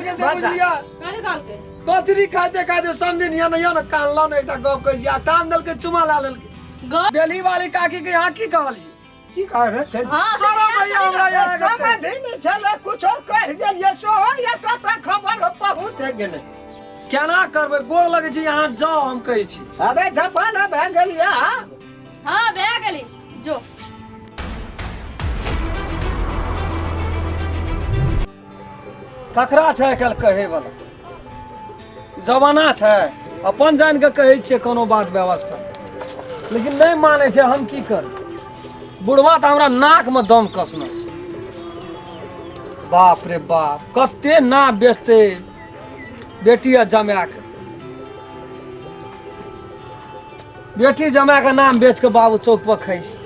कहलकै से बुझलियै? कथी कहलकै? कचरी खाइते खाइते समझिन या नहि ने कान ने एकटा गप कहै छियै आ कान देलकै चुमा ला लेलकै। गप बेली वाली काकी के यहाँ की कहलियै? की कह रहे छै? हाँ, से सारा भैया हमरा यहाँ आके समझ नहि छलै, कुछो कहि देलियै सोहो या कतऽ खबर पहुँच गेलै। केना करबै? गोर लगै छै, यहाँ जाओ हम कहै छी। अबे झपाना भए गेलियै। हाँ, भए गेली जो। ककरा छै आइ काल्हि कहै वाला जमाना छै? अपन जानि कऽ कहै छियै कोनो बात व्यवस्था, लेकिन नहि मानै छै। हम की करू? बुढ़वा तऽ हमरा नाकमे दम कसने छै। बाप रे बाप, कते नाक बेचतै बेटी आ जमाके। बेटी जमाके नाम बेच कऽ बाबू चौक पर खाइ छै,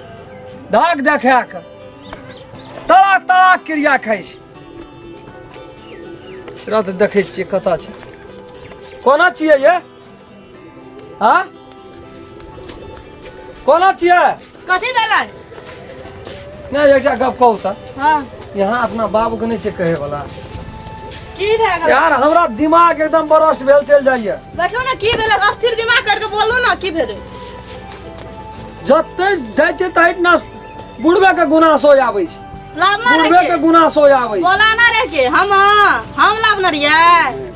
धाक देखा कऽ तड़ाक तड़ाक क्रिया खाइ छै। रत देखै छियै कतऽ छै, कोना छियै ये? हाँ, कोना छियै? कथी भेलै? नहि, एकटा गप कहू तऽ। हाँ। यहाँ अपना बाबूके नहि छै कहै वाला। की भए गेल? यार, हमरा दिमाग एकदम बरस्ट भेल चलि जाइए। बैठो ने, की भेलै? अस्थिर दिमाग करके बोलू ने, की भेलै? जते जाइ छै तहिना बुढ़बे के गुना सो आबै छै। लाभ ना बुढ़बे रहे के गुना सो आबै छै। बोला ना रह के हम लाभ ना रहियै।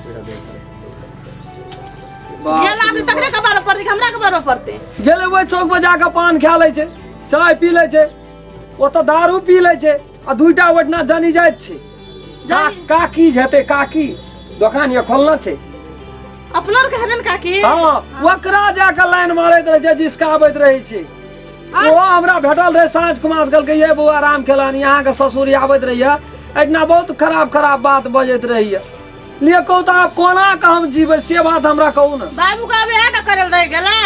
जे लाभ तकरे के बारे पड़तै कि हमरा के बारे पड़तै? गेलै ओहि चौक पर जाके पान खा लै छै, चाय पी लै छै, ओतऽ दारू पी लै छै आ दुइटा ओहिठिना जनी जाइत छै। काकी हेतै, काकी दोकान ये खोलना छै। अपनो आर के हेतै ने काकी? हँ, ओकरा जाके लाइन मारैत रहै छै, जिसकाबैत रहै छै। ओ हमरा भेटल रहै साँझ कुमार, कहलकै ये बौआ राम खेलानी, अहाँके ससुर आबैत रहैया एहिठिना, बहुत खराब खराब बात बजैत रहैया। लिए कहू तऽ आब कोना कऽ हम जीबै, से बात हमरा कहू ने। बाबू के अबे हेटा करल रहि गेलै,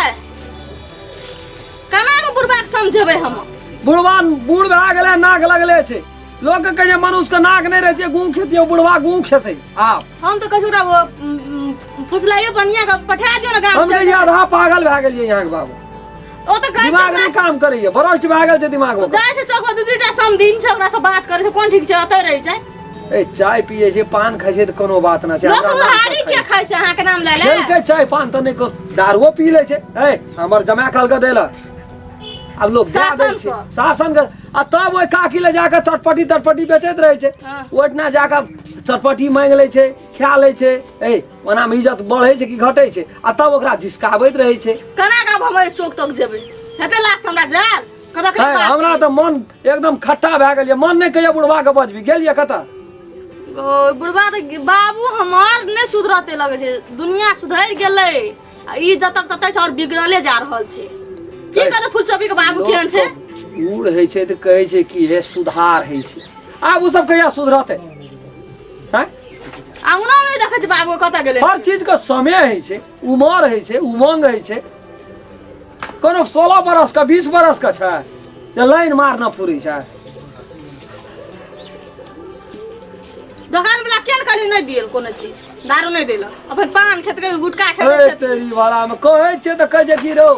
केना के बुढ़बा के समझेबै हम? बुढ़वा बूढ़ भए गेलै, नाक लगले छै। लोक के कहै छै मनुष्य के नाक नहि रहै छै, गूँ खेतियै, बुढ़वा गूँ खेतै आब। हम तऽ कहै छी ओकरा फुसलाइयो बढ़िया के पठा दियौ ने गाम। हम चलि कहिया आधा पागल भए गेलियै यहाँ के बाबू। ओ तऽ कहै छै दिमाग नहि काम करैया, भ्रष्ट भए गेल छै दिमाग ओकर। जाइ छै चौक पर, दू दूटा समधिन छै, ओकरा से बात करै छै, कोन ठीक छै, ओतै रहै छै। ए, चाय पियै छै, पान खाइ छै तऽ कोनो बात नहि छै। लोक हमरा सब नाम उधारी पर किया खाइ खाइ छै अहाँके नाम लए छै। ले? खेलकै चाय पान तऽ नहि कोनो, दारुओ पी लै छै। ए, हमर जमा कहलकै दै लए, आब लोक दए दै शासन छै सँ। शासन के। आ तब ओहि काकी लए जाकऽ चटपटी तटपटी बेचैत रहै छै। ओहिठिना जाकऽ चटपटी मांगि लै छै, खा लै छै। ए, ओनामे इज्जत बढ़ै छै कि घटै छै? आ तब ओकरा झिसकाबैत रहै छै। केना के आब हम एहि चौक तक जेबै? हेतै लाश हमरा जायल कतऽ के है, पास हमरा छै? तऽ मन एकदम खट्टा भए गेल यऽ, मन नहि कहिया बुढ़वा के बजबी गेलियै कतऽ। ओ बुढ़बा तऽ बाबू हमर नहि सुधरते लगै छै। दुनिया सुधरि गेलै आ ई जतक ततै छै और बिगड़ले जा रहल छै। की कहतै फुलचोपी के बाबू केहन छै? बूढ़ होइ छै तऽ कहै छै कि हे सुधार होइ छै, आब ओ सब कहिया सुधरतै? हैं? अंगना मे देखै छै बाबू कतऽ गेलै। हर चीज के समय होइ छै, उमर होइ छै, उमंग होइ छै। कोनो 16 बरस के 20 बरस के छै जे लाइन मारना पुरै छै? दोकान वाला केन कहली नहि दियल कोनो चीज, दारू नहि देलक, अपन पान खेतकै, गुटखा ए खेतकै। तेरी वाला मे कहै छै तऽ कहै छै कि रौ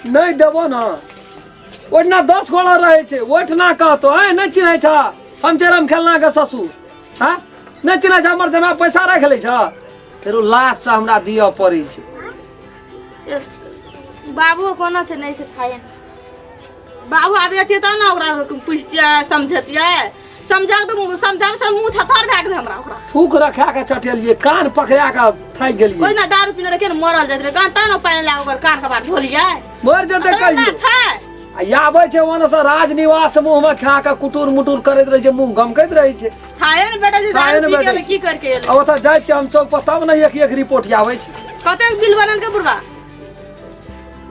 नहि देबो ने। ओहिठिना 10 गोड़ा रहै छै, ओहिठिना कहतो है नहि चिन्है छ, हम चेरम खेलना के ससुर। हाँ, नहि चिन्है छ, हमर जमा पैसा राखि लै छ। फेरो लाजसँ हमरा दिअ पड़ै छै। बाबू कोना छै? नहि छै, थाहे नहि छै। बाबू आबि जतियै तब ने ओकरा पुछतियै, समझतियै। समझा तऽ समझाबै से मुँह थथर भए गेलै हमरा ओकरा। थूक रखा के चटेलियै, कान पकड़ा के थाकि गेलियै। ओहिना दारू पीने रहे ने, मरल जाइत रहै कान, तब ने पानि लए ओकर कान के बार धोलियै। मरि जेतै कहियो। छै। आ आबै छै ओने से राजनिवास, मुँह मे खा के कुटुर मुटुर करैत रहै छै, मुँह गमकैत रहै छै। थाहे ने बेटा जी थाहे दारू ने पी बेटा गेलै, जी। की करके एलै? आ ओतऽ जाइ छियै हम चौक पर तब ने एक एक रिपोर्ट आबै छै। कतेक बिल बनल के बुढ़बा?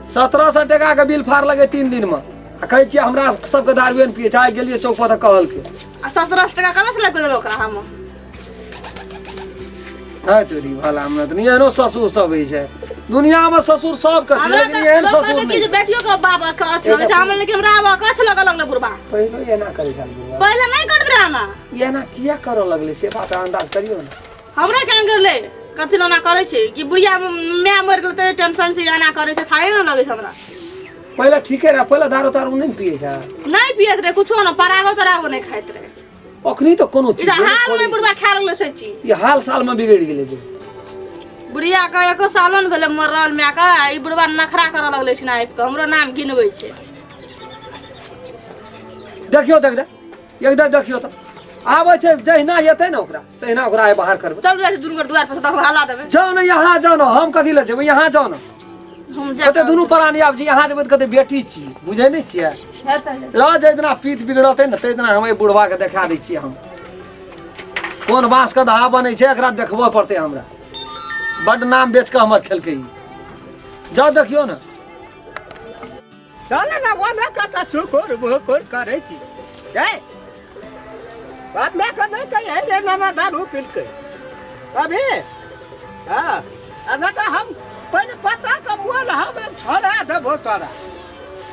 1700 टका के बिल फाड़ लगे 3 दिन में। आ कहै छियै हमरा सबके दारुए ने पियै छै। आइ गेलियै चौक पर तऽ कहलकै। आ 1700 टका कहाँ से लाबि कऽ देबै ओकरा हम? है तोरी भला में तऽ एहनो ससुर सब होइ छै दुनिया में। ससुर सबके छै, हमरा लेकिन तऽ एहन लोक ससुर कहतै कि नहि जे बेटियो के बाप अकछ लगै छै हमरा, लेकिन हमरा आब अकछ लगऽ लगलै बुढ़बा। पहिलो एना करै छल बुढ़बा? पहिले नहि करैत रहै एना। एना किया करऽ लगलै से बात अंदाज करियौ ने। हमरा केहन करलै, कथी लए ओना करै छै? कि बुढ़िया माय मरि गेलै तऽ टेंशन से एना करै छै? थाहे ने लगै छै हमरा। पहिले ठीके रहै, पहिले दारू तारू नहि ने पियै छै? नहि पियैत रहै कुछो ने, परागो तरागो नहि खाइत रहै। अखनी तऽ कोनो ई चीज तऽ हाल में बुढ़बा खाय लगलै सब चीज। ई हाल साल में बिगड़ि गेलै बुढ़। बुढ़िया के एको सालो ने भेलै मरल माय के आ ई बुढ़बा नखरा करऽ लगलै ठिना आबि कऽ हमरो नाम गिनबै छै। देखियौ देख दे एक दे देखियौ तऽ आबै छै जहिना एतै ने ओकरा तहिना ओकरा आइ बाहर करबै। चल जाइ छै दुनू गोटे दुआरि पर से तब हल्ला देबै। जाउ ने यहाँ जाउ ने, हम कथी लए जेबै, यहाँ जाउ ने। हम जा कते दुनू प्राणी आब जे यहाँ जेबै तऽ कते बेटी छी बुझै नहि छियै। हेतै। रह जाहि दिना पीत बिगड़तै ने ताहि दिना हम एहि बुढ़बाके देखा दै छियै हम कोन बाँसके दहा बनै छै, एकरा देखबऽ पड़तै हमरा। बड्ड नाम बेच कऽ हमर खेलकै ई। जाउ देखियौ ने। चल ने वो ना कता चुकुर भुकुर करै छी जय बाप मैं के नहीं कहे है जे नाना दारू पीलकै अभी। हाँ आ ना तऽ हम पहिले पता के मोल हम छोड़ा देबो तोरा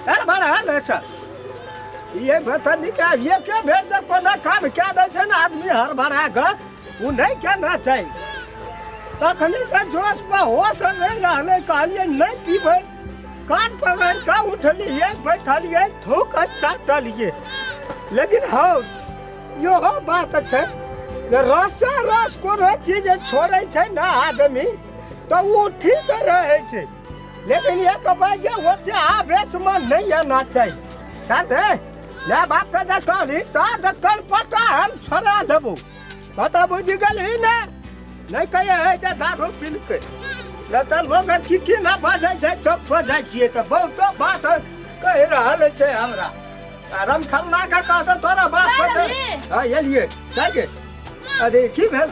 अरे बड़ा हाल छै ये बता निका ये के भेल जे कोनो काम कए दै छै ने आदमी हड़बड़ा कऽ ओ नहि केना चाही। तखनी तऽ जोश पर होश नहि रहलै, कहलियै नहि पीबै, कान पकड़ि कऽ उठलियै बैठलियै थूक चाटलियै। लेकिन हौ इहो बात छै जे रसे रस कोनो चीज छोड़ै छै ने आदमी तऽ ओ ठीक रहै छै, लेकिन एक बार ओते आवेशमे नहि आना चाही। चल रे ले बाप के जे कहली साँझ कल पटा हम छोड़ा देबो पता बुझि गेलही ने। नहीं कहे है जे दारू पीलकै नहि तऽ लोग की की ना बाजै छै। चौक पर जाइ छियै तऽ बहुतो बात कहि रहल छै हमरा। आ रमखलना के कहतो तोरा बाप के तऽ- गेलही? हाँ एलियै जाइके। अरे की भेल?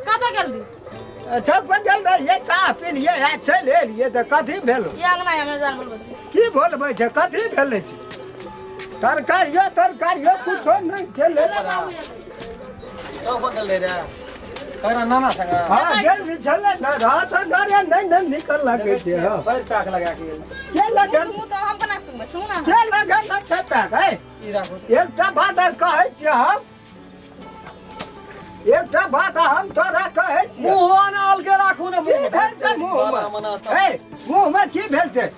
कतऽ गेलही? चौक पर गेल रहियै, चाह पीलियै आ चलि एलियै तऽ कथी भेल? ई अंगना मे जान बोलबै। की बोलबै छै कथी भेलै छै? तरकारियो तरकारियो कुछो नहि छै। ले चौक पर गेल रहे रे ककरा नाना संग? हाँ गेल छलै ने रह संग रे नहि नहि निकल लगै छै। हाँ पैर पैक लगा के गेल। के लगल? सुनू तऽ हम केना सुनबै? सुनू ने। के लगल छै पैक? है ई राखू। एकटा बात कहै छियै हम, एकटा बात हम तोरा कहै छियै। मुँह ने अलगे राखू ने। की भेल छै मुँहमे? हे मुँहमे की भेल छै?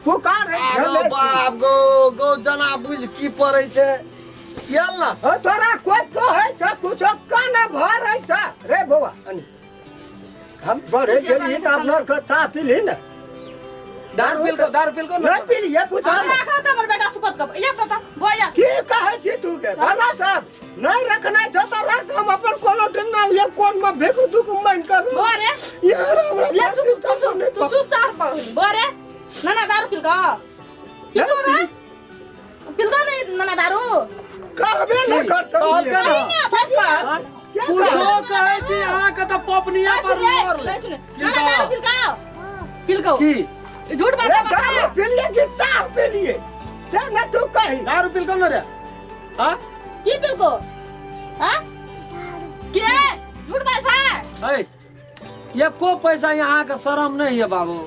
पुकार अरे बाप गो गो जना बुझ की पड़ै छै गेल ना। ओ तोरा कोई कहै छै कुछो कान भरै छै रे बौआ। अनी हम बढ़े गेलियै तऽ अपना के चाह पीली ने। दारू पीलको? दारू पीलको? नहि पीलियै पूछल। राखऽ तऽ हमर बेटा सुपत कऽ या तऽ बोया। की कहै छी तू के भला साहब नहि रखना छै तऽ रख, हम अपन कोनो ठिना ये कोन में भेगू दुख मांग कर बौआ रे यार हमरा ले चुप तू चुप तू चुप चार पर। बौआ रे नाना दारू पिलको? पिलको रे पिलको नहीं नाना दारू? कहबे नहि करतौ। कहलकै ने। नहीं ना बाजी ना। कुछो कहै छी अहाँके तऽ पपनिया पर मोर ले। नहीं सुने नाना दारू पिलको? पिलको की झूठ बात रे बता। दारू पीलिए कि चाह पीलिए से न तू कही। दारू पिलको न रे? हाँ की पिलको? हाँ के झूठ बात है? है एको पैसा यहाँ के शरम नहीं है बाबू।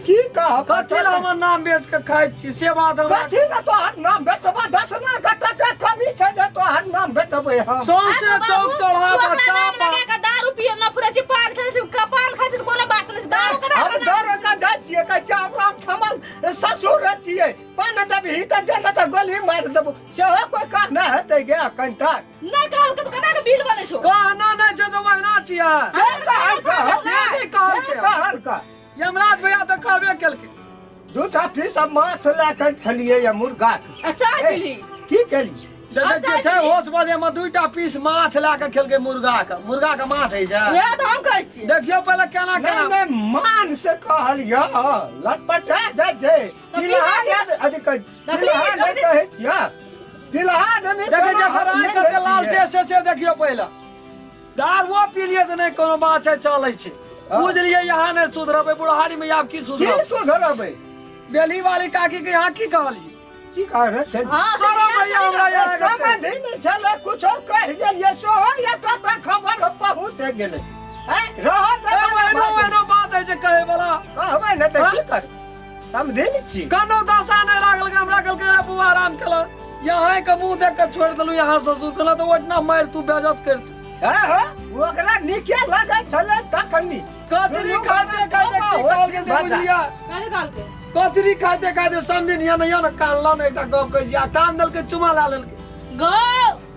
की कह कथी ला हमर नाम बेच के खाइ छी से बात हमरा। कथी ला तोहर नाम बेचबा? 10 लाख टका कमी छै जे तोहर नाम बेचबै हम? सौंसे चौक चौराहा पर नाम चाप लगा के दारू पिए न पूरे छी, पान खाइ छी, पान खाइ छी तऽ कोनो बात नहि छै। दारू के हम दौड़ के जाइ छियै, कहै छियै हमरा ठमल ससुर छियै, पान देबही तऽ दे, नहि तऽ गोली मारि देबौ। सेहो कोइ कहना हेतै गे अखन तक? नहि कहलकै तऽ केना के बिल बनै छौ? कहना नहि छै तऽ ओहिना छियै। के कहलकै? के नहि कहलकै? के कहलकै? यमराज भैया तऽ कहबे केलकै। दूटा पीस माछ लए कऽ खेलियै या मुर्गा के। आ चाय पीली। की केली? देखै छियै छै होश बजे मे दूटा पीस माछ लए कऽ खेलकै मुर्गा के। मुर्गा के माछ होइ छै? उएह तऽ हम कहै छियै। देखियौ पहिले केना नहि केना नहि मान से कहलियै लटपटा जाइ छै। तऽ तिलहा पीला याद अथी कहै देखली, तिलहा नहि देखली। कहै छियै तिलहा आदमी देखै छियै कोनो एकर आँखि नहि कते लाल छियै। टेस्ट छै से देखियौ पहिले। दारुओ पी लियै तऽ नहि कोनो बात छै, चलै छै। बुझलियै यहाँ नहि सुधरबै बुढ़ारी में आब की की सुधरबै? सुधरबै? बेली वाली काकी के यहाँ की कहलियै? की कहै छै? हाँ से शरम होइया हमरा यहाँ के। समझ नहि छलै कुछो कहि गेलियै सोहो या तऽ खबर पहुँच गेलै। हैं रह दे। ए, ओहनो ओहनो बात होइ छै कहै वाला। कहबै ने तऽ की कर समझे नहि छी। कनो दशा नहि राखल हमरा। कहलकै रे बौआ आराम केला यहाँ के मुंह देख के छोड़ देलू यहाँ ससुर कहला तऽ ओहिना मारि तू बेजत कर तू। हाँ हाँ ओकरा नीके लगै छलै तखनी। कचरी खाते खाते की कहलकै से बुझलियै? कथी कहलकै? कचरी खाते खाते समझिन या ने या ने कानला ने एकटा गप कहै छी आ कान देलकै चुमा ला लेलकै। गौ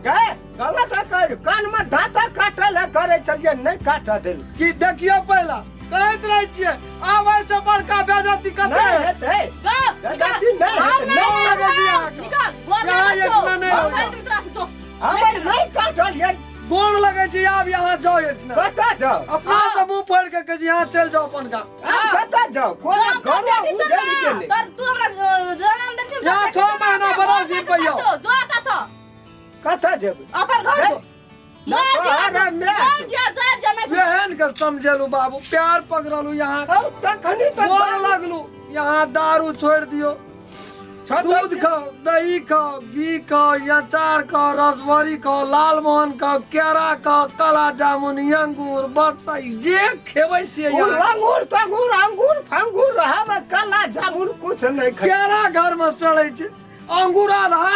गए गलत है कह कान में दांत काटे। ले करै छलियै नहि काटऽ देल कि देखियो पहिला कहैत रहै छियै आबै से बड़का बेजती कते नहि हेतै गो बेजती नहि हम हेतै नहीं नहि लगै छी रहब। अहाँके। निकल गोर यहाँ लागै छौ। एकना नहि हम रहब। कहैत तोरा से जो हमर नहि काटल ये गोर लगै छी आब यहाँ जाओ एतना कतऽ जाउ अपना से मुंह फोड़ के कहै छी यहाँ चलि जाओ अपन गाँव हम कतऽ जाउ कोनो गाँव घर के बेटी छौ उजड़ि ना। गेलै तोर तू हमरा जनम देलखिन यहाँ तोर छओ बेटी छौ ना, महीना अपना बरस घर दिन जाके पहियो। छौ, जो एतऽ सँ कतऽ जेबै अपन घर जो मर जा तोहर माय मर जा जा जा नहीं एहन के समझेलू बाबू प्यार पकड़लू यहाँ हौ तखनी तऽ गोर लगलू यहाँ दारू छोड़ दियो छोड़ दै दूध छियै। खाओ दही खाओ घी खाओ अचार खाओ रसभरी खाओ लालमोहन खाओ केरा खाओ काला जामुन अंगूर बक्सा जे खेबै से उ यहाँ लंगूर तंगूर अंगूर फंगूर रहब काला जामुन कुछ नहीं खाइ केरा घर में सड़ै छै अंगूर आधा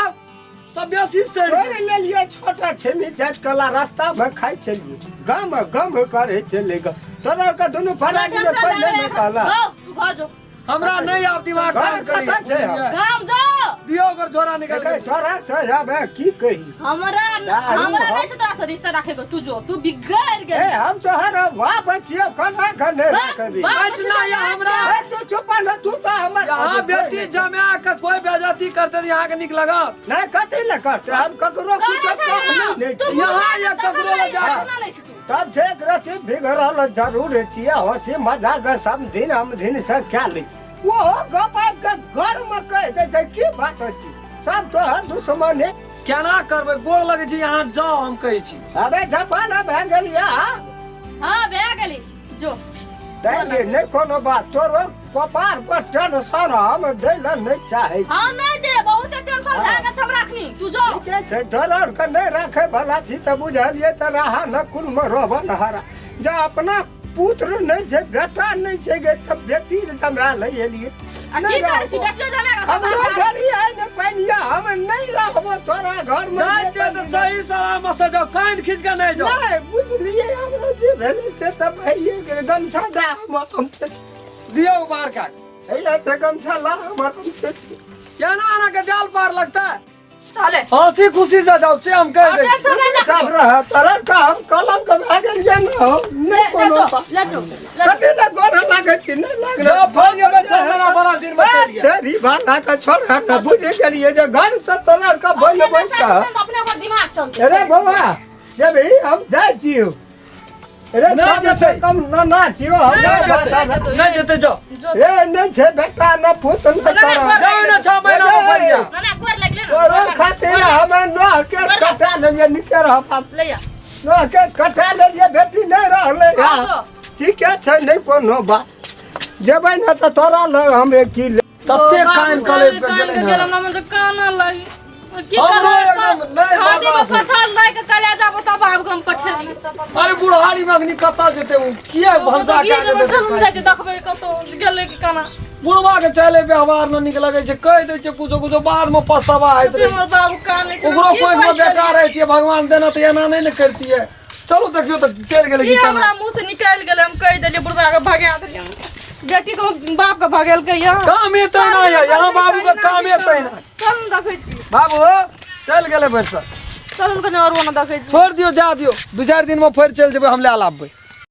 सब बेसी सड़ि तोड़ि गेल लेलियै छोटा छेमी जाइत कला रास्ता में खाइ छलियै गम गम करै छलै ग तोरा आरके दुनू फरारी में पहिले नहि कहला गो तू घर जो हमरा नहीं आब दिमाग घर काम करी कतऽ छै आब? गाम जो दियो ओकर झोरा निकाल देखै के तोरा से आब की कही हमरा दारू हमरा हम- नहीं से तोरा से रिश्ता रखे को तू जो तू बिगड़ ए गेल हम तोहर बाप छियौ कना कने रखबी बाप ना या हमरा ए तू चुप न तू तो हमर यहाँ बेटी जमा के कोई बेइज्जती करते तऽ यहाँ के निक लगत नहीं कथी ले करते हम ककरो करे कुछ छै ना। कहने नहीं तू छी यहाँ या ककरो लग जा ना नहीं छै तू तब जे रति बिगड़ल जरूर छियै हंसी मजाक सब दिन हम दिन से क्या ली वो गप आबि के घर में कहि दै छै की बात अछि सब तोहर दुश्मन है केना करबै गोर लगै छै यहाँ जाओ हम कहै छी अबे जपाना भए गेलियै हां भए गेली जो तै नहि कोनो बात तोरो कपार पर टेंशन हम दै लए नहि चाहै छी हां नहीं दे बहुत टेंशन भए गेल छै हमरा अखनी तू जो ठीके छै डर के नहि राखै वाला छी तऽ बुझलियै तऽ राहा न कुल मे रहब हरा जँ अपना पुत्र नहि छै बेटा नहि छै गे तऽ बेटी जमा लए एलियै आ की करै छी बेटियो जमा के हमरो घड़ी है ने पानिया हम नहि रहबो तोरा घर मे जाइ छियै तऽ सही सलामत से जाओ कान खींच के नहि जाओ नहि बुझलियै हमरो जे भेलै से तऽ भइए गेलै गमछा दए हम हम दियौ बाहर का हैया से गमछा ला हमर हम केना आना के जाल पार लगता है चले हंसी खुशी से जाओ से हम कह दै छी टेंशन नहीं सब रह तोरा का हम कलंक भए गेलियै ने हो नहि ले कोनो जो बात ले जो कथी लए गोर लागै छी नहि लागल जाओ फल के छह महीना बड़ा दिन में चलि गेल तेरी बात के छोड़ हट बुझि गेलियै जे घर से तोरा के बोल अपने बैसा अपने ओकर दिमाग चलते अरे बौआ जब ही हम जाइ छियौ अरे नहि कम से जेतै। कम न ना छियौ हम नहि जेतै नहि जेतै जाओ ए नहि छै बेटा न पुत न नहि, तोरा जाओ ने 6 महीना में फल जा ना ना गोर लगले ना तोरो खातिर हमे नह केस कटा लेलियै निके रह बाप ले जा नह केस कटा लेलियै बेटी नहि रहलै हाँ हँ जो। ठीके छै नहि कोनो बात जेबै ने तऽ तोरा लग हम एक की ले तते कान कले पे गेलै गेल ने हमरा मन तऽ काना लागी की हमरो करबै एकदम नहि छाती में बर्दाश्त पत्थर लाग के कलेजा बता बाप के हम पठेलियै अरे बुढ़ारी में अखनी कतऽ जेतै ओ किया भनसा कए के देतै चलू जाइ छै देखबै कतौ गेलै कि केना बुढ़वा के चले व्यवहार न नीक लगै छै कहि दै छै कुछो कुछो बाद में पछतावा होइत रहै हमर बाबू कानै छै ओकरो कोइ में बेटा रहितियै भगवान देना तऽ एना नहि ने करतियै चलू देखियौ तऽ चलि गेलै की की केना हमरा मुंह से निकलि गेलै हम कहि देलियै बुढ़वा के भगा देलियै बेटी के बाप के भगेलकै यहाँ कामे तहिना यऽ यहाँ बाबू के कामे तहिना चल ने देखै छी बाबू चलि गेलै भरिसक चल ने कनि आरो ने देखै छी छोड़ि दियौ जा दियौ दू चारि दिनमे फेर चलि जेबै हम लए लाबबै